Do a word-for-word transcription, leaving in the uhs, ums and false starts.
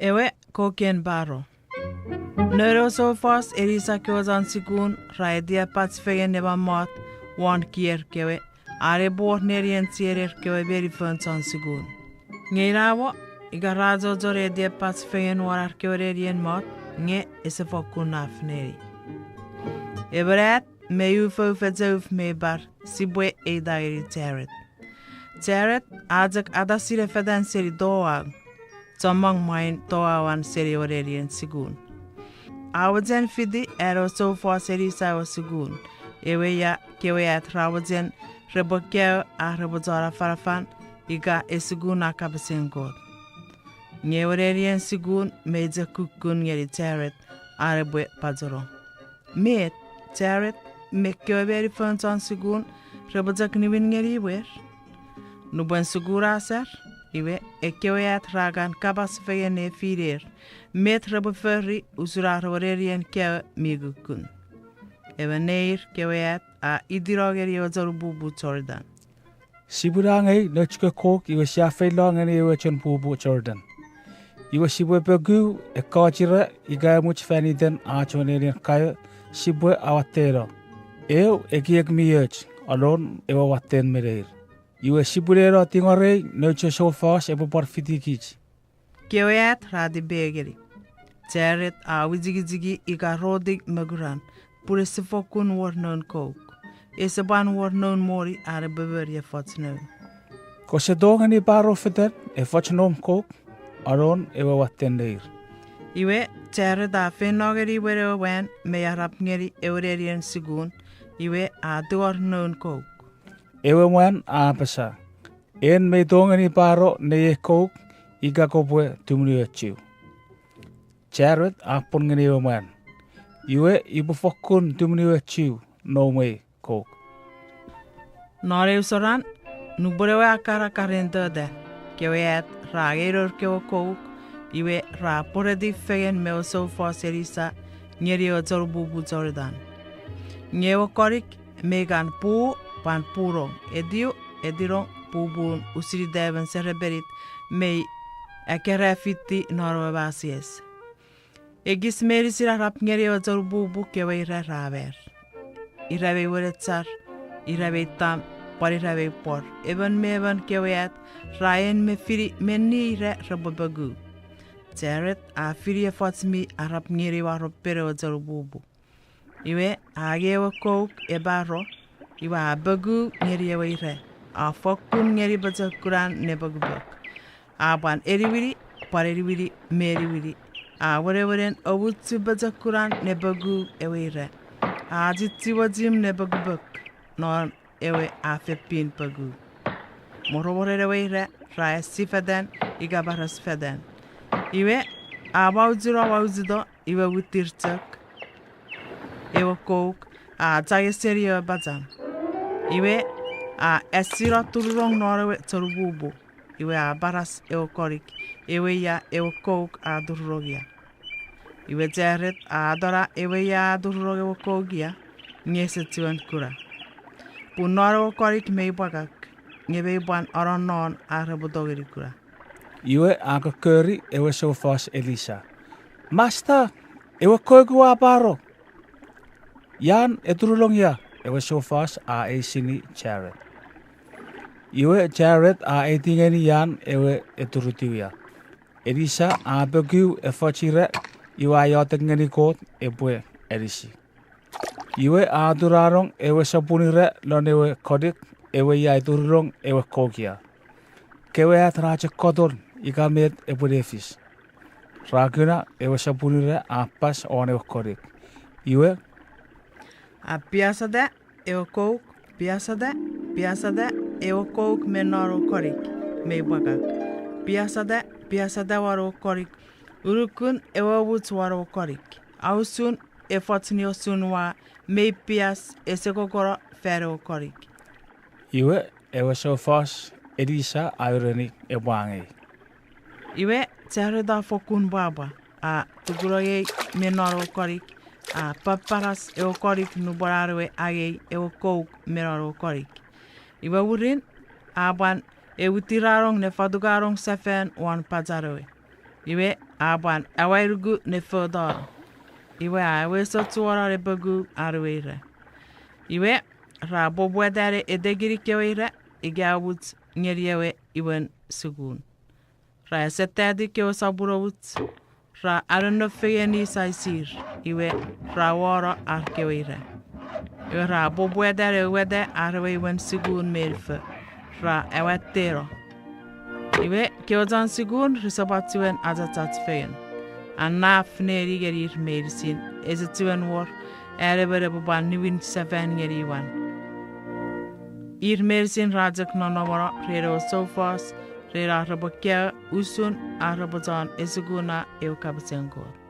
Ewe koken paro. Noun ewe soufos Elisa kewe chon sukun ra etiepach fengen ne mammot won kier kewe, are epwe wor nenien chiener kewe meni foun chon sukun. Nge inamo, ika ra achocho ne etiepach fengen won ar kewe nenien mot, nge ese fokkun naf neni. Emon at mi ufouf eche uf mi par, sipwe eita ngeni Jared. Jared a chok atasinefetan seni toau, chommong mwain toauan seni ewe nenien sukun. A mochen fiti an ewe soufos Elisa ewe sukun, ewe ia kewe at ra mochen repwe kaeo ar repwe chon afanafan ika esukun a kapasen Kot. Nge ewe nenien sukun mi chok kukkun ngeni Jared an epwe pachenong. Met, Jared me kewe meni foun chon sukun repwe chok niwin ngeni imwer? Nupwen sukun a sar, iwe ekkewe at ra kan kapas fengen ne finer met repwe fori usun ar ewe nenien kaeo mi kukkun. Emon neir kewe at a itino ngeni ewe chanpupu Jordan. Sipwe ne angei nouch kewe kouk iwe sia feino ngeni ewe chanpupu Jordan. Iwe sipwe poku ekkoch ira ika emuch fan iten ach ewe nenien kaeo sipwe awatteno. Eu ekiek mi och, anon ewe watten me neir. Iwe sipwe ne no tingorei nouch ewe soufos epwe pwan fitikich. Kewe at ra tipengeni. Jared a wichikichiki ika roti mokuran, pun ese fokkun wor noun kouk. Ese pwan wor noun moni are epwe moni efoch noun. Kose tongeni paro fetan efoch noum kouk, anon ewe watten neir. Iwe, Jared a feino ngeni mwen ewe mwan mi arap ngeni ewe nenien sukun, iwe a tungor noun kouk. Ewe mwan a apasa, en mi tongeni paro neiei kouk ika kopwe tumunu chiu. Jared a pwon ngeni ewe mwan, iwe ipwe fokkun tumunu chiu noumwei kouk. Non eu soran, nupwen ewe akkar a karin tota, kewe at ra angei nour kewe kouk, iwe ra pwereti fengen me ewe soufos Elisa ngeni ewe chanpupu Jordan. Nge ewe konik mi kan puu pwan punong, etiw, etinong, pupun usun ita emon serepenit mi akara fiti non ewe masies. Ekis meinisin arap ngeni ewe chanpupu kewe ira ra mar. Ira mi wenechar, ira mi tam, pwan ira mi pwor. Emon me emon kewe at ra en me fini menni ira repwe poku. Jared a fini efoch mi arap ngeni waropen ewe chanpupu. Iwe a angei ewe kouk epwe aro, iwe a poku ngeni ewe ira, a fokkun ngeni pochokunan ne pokupok. A pwan eniwini, pwan eniwini, me eniwini. A wenewenen omuchu pochokunan ne poku ewe ira. A chichiwochim ne pokupok non ewe a fen pin poku. Moromoren ewe ira ra esifetan ika paras fetan. Iwe, a wauchuno wauchuto, iwe mwitir chok ewe kouk a changei seni ewe pachan. Iwe, a asino turunong non ewe chanpupu. Iwe a paras ewe konik, ewe ia ewe kouk a turunong ia. Iwe Jared a atona ewe ia a turunong ewe kouk ia, nge ese chiwen kuna. Pun non ewe konik mei pwakak, nge mei pwan anonnon ar repwe tongeni kuna. Iwe a kokkori ewe soufos Elisa, Masta, ewe kouk ua paro! Ian e turunong ia? Ewe soufos a eisini Jared. Iwe Jared a aiti ngeni ian ewe e turutiw ia. Elisa a pokiu efoch ira, iwe a iotek ngeni Kot epwe anisi. Iwe a turanong ewe sopun ira lon ewe konik, ewe ia e turunong ewe kouk ia. Kewe at ra chok koton ika met epwe ne fis. Ra kuna ewe sopun ira a pas won ewe konik. Iwe, a piasata ewe kouk, piasata, piasata, ewe kouk me non ewe konik mei pwakak. Piasata, piasata won ewe konik, unukun ewe omuch won ewe konik. A usun efoch niosun wa mei pias, ese kokono fan ewe konik. Iwe, ewe soufos Elisa a ureni epwe angei. Iwe, Jared a fokkun pwapwa, a tukunongei me non ewe konik, a paparas ewe konik nupwen an ewe angei ewe kouk me non ewe konik. Iwe mwirin, a pwan ewitiranong ne fatukanong sefan won pachan ewe. Iwe, a pwan awainuku ne fotono. Iwe a ewesochuono ne poku an ewe ira. Iwe, ra poputa ne etekini kewe ira ika a much ngeni ewe imwen sukun. Ra esetati kewe sopun omuch, ra anonno fengeni saisir, iwe, ra wono ar kewe ira. Iwe ra poputa ne uwata ar ewe imwen sukun me info, ra awatteno. Iwe, kewe chon sukun rese pwan chiwen achachach fengen. A naf neni ngeni ir meinisin, ese chiwen wor an emon epwe pwan niwin sefan ngeni imwan. Ir meinisin ra chok nonnomono ren ewe soufos, ren ar repwe kaeo usun ar repwe chon esukuna ewe kapasen Kot.